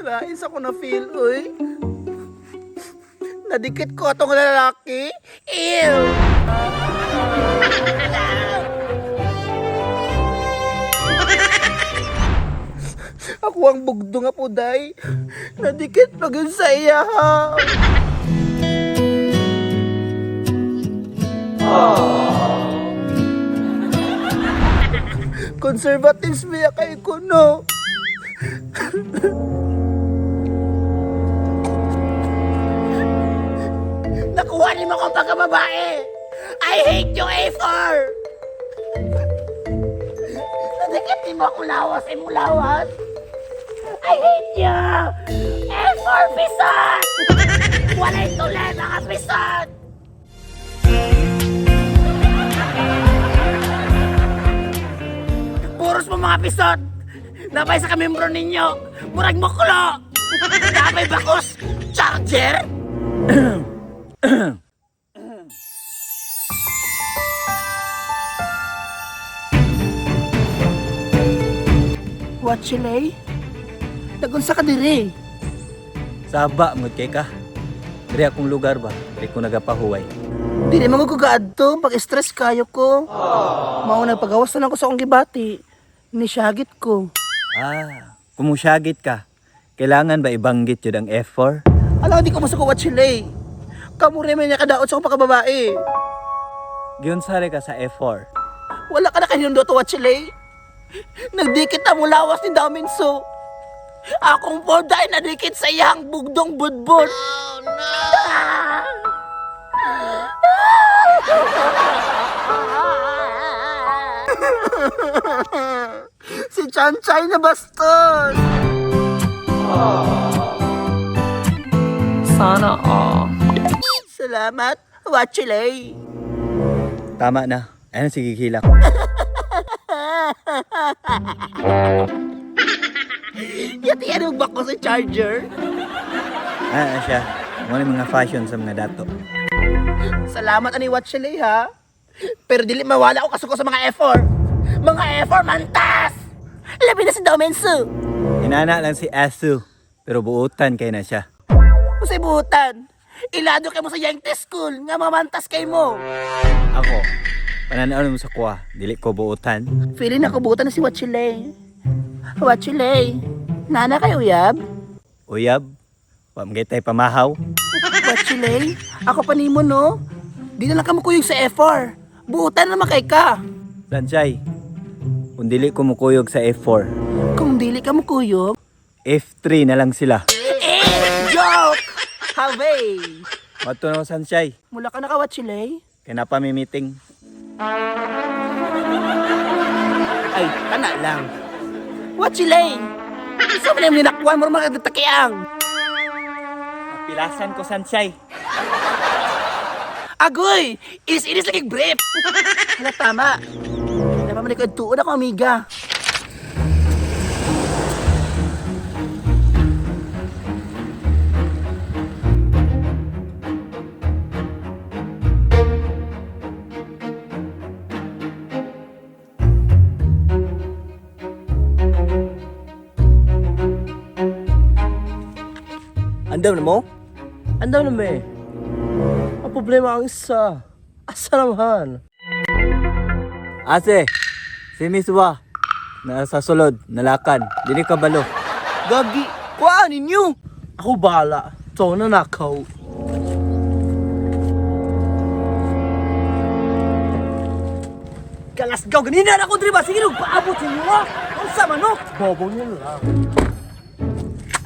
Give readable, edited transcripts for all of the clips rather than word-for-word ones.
Lain sa ko na feel, uy. Nadikit ko atong lalaki. Ew! Ako ang bugdo nga po, day. Nadikit pa gyud sa iya, ha. Conservatives biya kay ko, no? Nakuha ni mo akong pagkababae! I hate you, A4! Nadikit ni mo akong lawas, imong lawas! I hate you! A4 pisot! Walay tulay, mga pisot! Puros mo mga pisot! Napay sa kamembro ninyo! Murag muklo! Napay bakos! Charger! What, Chile? Dagon sa kadiri. Saba mo kay ka. Diri akong lugar ba? Diri ko nagapahuway. Dili man ko gaadto pag stress kayo ko. Mao na pagawas na lang ko sa akong gibati. Nisyagit ko. Ah, kumusyagit ka. Kailangan ba ibanggit yun ang F4? Ala, di ko masuko what Chile. Kamu rin may nakadaot sa akong pagkababae. Giunsare ka sa F4. Wala ka na kahinundo to what Chile. Nagdikit na mo lawas ni Daminso. Akong poday nadikit sa iyang bugdong budbud. Oh, no! Si Chanchay na bastos! Sana all. Salamat, Wachilay. Tama na. Ayun, sige hilak. Yati ano ba ko sa charger? Ah, siya. Mo ni mga fashion sa mga dato. Salamat ani Wachilay ha. Pero dili mawala ko kasuko sa mga F4. Mga F4 mantas! Labi na si Domensu. Inana lang si Asu, pero buutan kay na siya. Usay buhutan. Ilado kay mo sa Yankee School nga mamantas kay mo. Ako, pananaw mo sa kuha, dili ko buutan. Feeling ako buhutan na si Wachilay. Wachilay, nana kay uyab? Uyab, pamgay tay pamahaw. Wachilay, ako pa nimo no. Di na lang ka makuyog sa F4. Buhutan naman kay ka. Sanchay, kung dili ko mukuyog sa F4, Kung dili ka mukuyog, F3 na lang sila. eh, joke! Have! Mato na ko, Sanchay. Mula ka nakawachilay? Kaya na pa may meeting. Ay, tana lang. Wachilay! Isa mo na yung ninakuan mo mga kagtakiang. Pilasan ko, Sanchay. Agoy! Inis-inis lagi brief! Hala, tama. Napaman ko tuon ako, amiga. Andam na mo? Andaw na me. Ang problema ang isa. Asa naman? Ase, si Miss Wa, nasa sulod, nalakan, dili ka balo. Gagi, kuhaan ninyo! Ako bahala. Ito na nakaw. Kalasgaw, ganina na ako diri ba? Sige, paabot sa inyo ha? Ang sama no? Bobo niyo lang.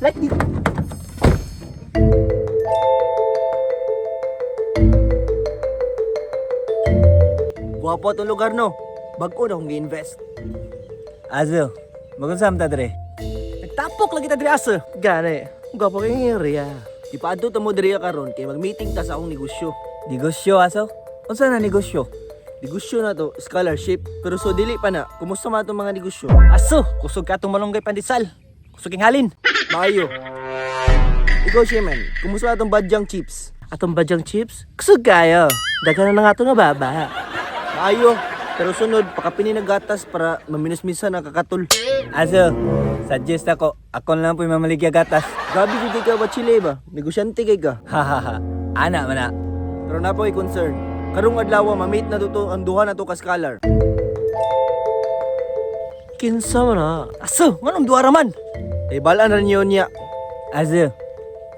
Like dito. Guwapo atong lugar no. Bag-o na akong gi-invest. Azo, magunsam ta dre. Nagtapok lagi ta diri asa. Gani, gwapo kayong area. Ipaadto ta mo diri karon kay mag-meeting ta sa akong negosyo. Negosyo, aso? Unsa na negosyo? Negosyo na to, scholarship. Pero so dili pa na. Kumusta man atong mga negosyo? Aso, kusog ka atong malunggay pandesal. Kusog king halin. Maayo. Ikaw, Sheman, kumusta atong badyang chips? Atong badyang chips? Kusog kayo. Daghan na nga ito nga baba. Maayo. Pero sunod, pakapini ng gatas para maminus-minsan ang kakatol. Aso, Suggest ako, ako na lang po'y mamaligya gatas. Grabe jud kay ka Wachile ba? Negosyante kay ka. Hahaha. Ana man na. Pero na po concern. Karong adlaw ma-meet na to ang duha na to ka scholar. Kinsa man ha? Aso, nganong duha ra man? Ay balaan ra niyo niya. Aso,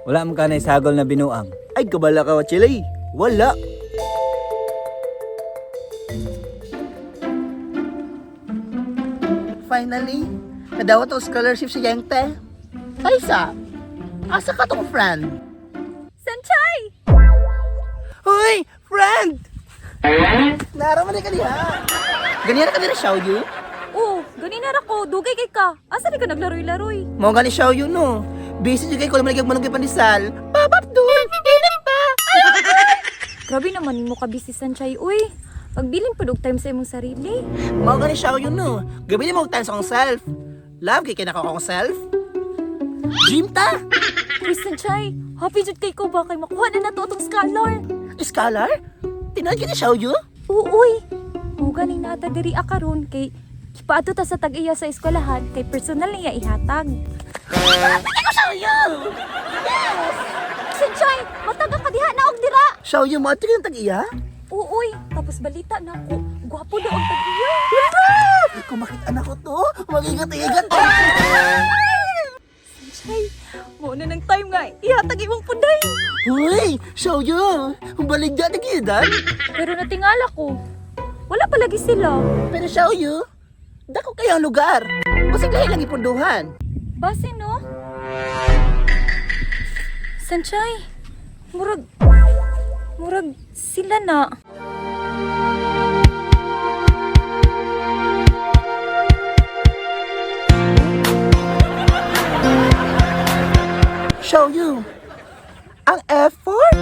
wala man ka na isagol na binuang. Ay kabala ka Wachile. Wala. Finally, nadawat ang scholarship si Yengte. Kaisa, asa ka tong friend? Sanchay! Hoy, friend! Naraman na ka diha. Ganyan ka dira, Xiaoyu. Oh, ganina ra ko. Dugay kay ka. Asa di ka naglaroy-laroy? Mao gani Xiaoyu no. Busy jud kay ko naman malunggay pandesal. Babap dul, init pa. Grabe naman mo ka busy, Sanchay. Uy, pagbilin pa og time sa imong sarili. Mao gani Xiaoyu no. Gabi mo time sa akong self. Love kay kinako akong self. Gym ta. Uy, Sanchay, happy jud kay ko ba kay makuha na nato atong scholar. Scholar? Tinuod kini Xiaoyu? Uuy, mo ganing naata diri akaron kay Ipaadto ta sa tag-iya sa eskwelahan kay personal niya ihatag. Ako Xiaoyu. Yes. Sanchay, mataga ka diha naog dira. Xiaoyu mo ato yung tag-iya? Uuy, tapos balita na ako. Gwapo daw ang tag-iya. Kung makita na ko to, mag-ingat-ingat. Sanchay, mo na ng time nga ihatag imong punday. Hoy, Xiaoyu, baligya na gidan. Pero natingala ko. Wala palagi sila. Pero Xiaoyu, dako kayo ang lugar. Basig lahi lang ipunduhan. Base no? Sanchay, murag sila na. Xiaoyu, ang effort?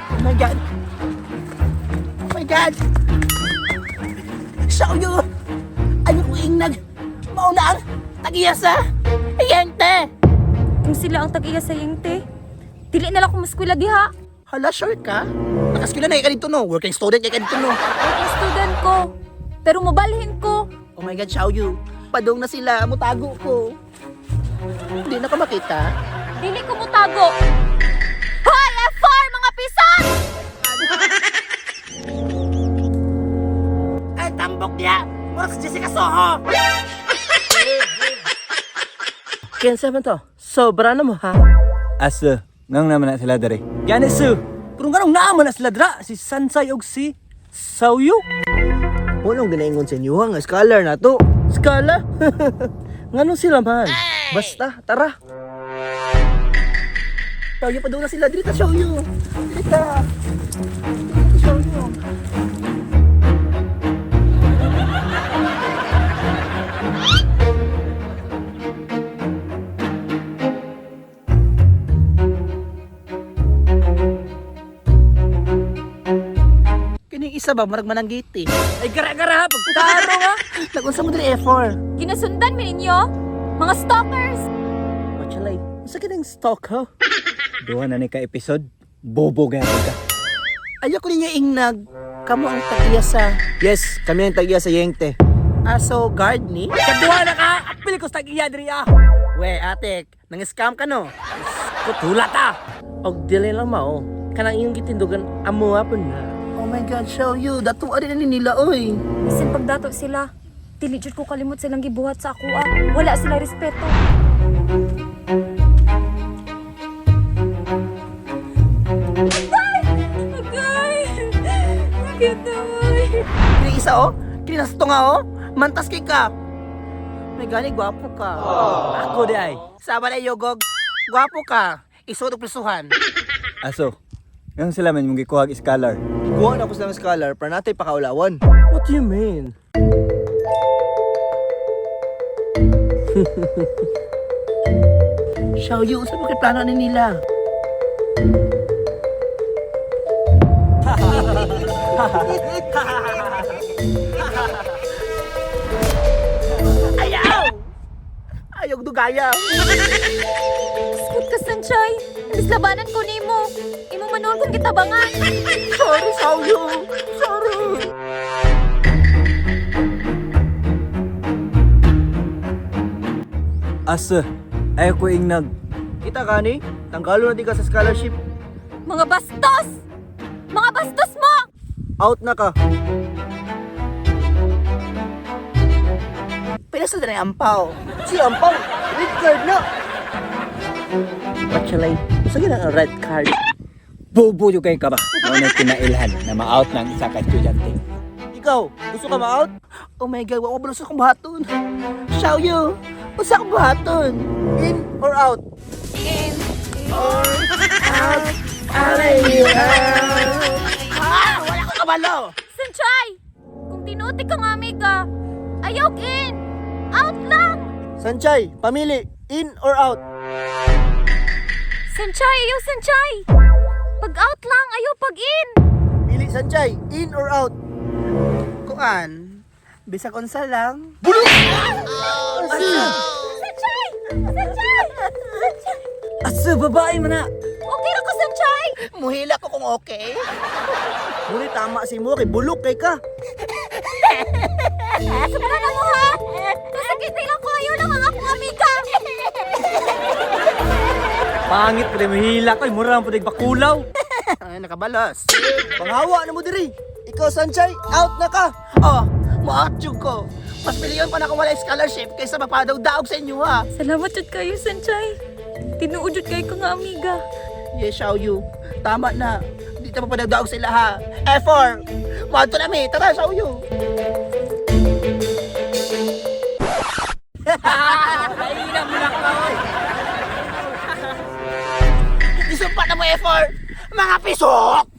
Oh my God! Oh my God! Xiaoyu! Ano ko ingnag? Mauna ang tagiya sa Yente! Kung sila ang tag-iya sa yente, dili na lang ko maskwila diha. Hala, sure ka? Nakaskila na ka dito no. Working student ka dito no. Working student ko. Pero mabalhin ko. Oh my God, Xiaoyu. Padong na sila. Mutago ko. Hindi na ka makita. Dili ko mutago. Hoy, F4 mga pisan! Ay, tambok niya! Mura si Jessica Soho! Kinsa man to? Sobra na mo ha? Aso, ngang naman na sila dere. Gani su. Pero nganong naa man na sila dra si Sansay og si Xiaoyu. Unong ginaingon sa inyo nga scholar na to. Skala? Ngano sila man? Basta, tara. Xiaoyu, padong na sila. Dito, Xiaoyu. Dito. Dito, Xiaoyu. Kining isa ba, marag mananggiti. Ay gara-gara ha pagtaro ha. Nag-unsa mo diri effort. Ginasundan mi ninyo? Mga stalkers! Wachile, unsa kining stalk ha? Duha na ni ka episode. Bobo gayapon ka. Ayoko ninyo ingnag. Kamo ang tag-iya sa Yes, kami ang tag-iya sa Yengte. aso guard ni. Kaduha na ka, apil ko sa tag-iya diri ah. We, atik, nang-scam ka no? Kutula ta. Og dili lang mao. Kanang iyong gitindugan amuha pud na. Oh my God, Xiaoyu, dato rin ni nila, oy. Bisan pagdato sila, dili jud ko kalimot silang gibuhat sa ako ah. Wala sila respeto. Ay! Agay! Sakit na, oy. Kini isa, oh. Kini nasa tunga, oh. Mantas kay ka. May gani, gwapo ka. Ako di ay. Sama na yogog, gwapo ka. Isod og prisuhan. Aso, ngang sila man mong gikuhag scholar. Kuha na ko silang scholar para natay pakaulawan. What do you mean? Xiaoyu, unsa ba kay plano ni nila? Ayaw! Ayaw dugaya. Skut ka, Sanchay. Imbis labanan ko nimo. Imo manuol kong gitabangan. Sorry, Xiaoyu. Sorry. Asa, ay ko ingnag. Kita gani, tanggalo na di ka sa scholarship. Mga bastos! Mga bastos mo! Out na ka. Pila sa na ampaw. Si Ampaw, red card na. Pachalay, sige lang ang red card. Bobo yung kayo ka ba? Mo na kinailhan na ma-out ng isa ka estudyante. Ikaw, gusto ka ma-out? Oh my God, wa ko sa akong buhaton. Xiaoyu, unsa akong buhaton? In or out? In. Ah, wala ko kabalo. Sanchay! Kung tinuti ka nga, amiga, ayaw in! Out lang! Sanchay, pamili, in or out? Sanchay, ayaw Sanchay! Pag out lang, ayaw pag in! Pili Sanchay, in or out? Kuan, bisag unsa lang. Sanchay! Sanchay! Sanchay! Asa, babae man na. Okay ra ko, Sanchay! Muhila ko kung okay. Muni tama si mo kay bulok kay ka. Sobra na mo, ha? Masakit lang ko, ayaw lang ang akong amiga! Pangit pa rin mahila ko. Mura lang po bakulaw. Ay, nakabalos. Panghawa na mo diri. Ikaw Sanchay, out na ka. Oh, mo-out jud ko. Mas milyon pa na kung wala scholarship kaysa mapadaog-daog sa inyo ha. Salamat jud kayo, Sanchay. Tinuod jud kayo ko nga amiga. Yes, Xiaoyu. Tama na. Di ta mapadagdaog sila ha. F4! Maadto na mi. Tara, Xiaoyu. Isumpa na mo, F4! Mga pisok!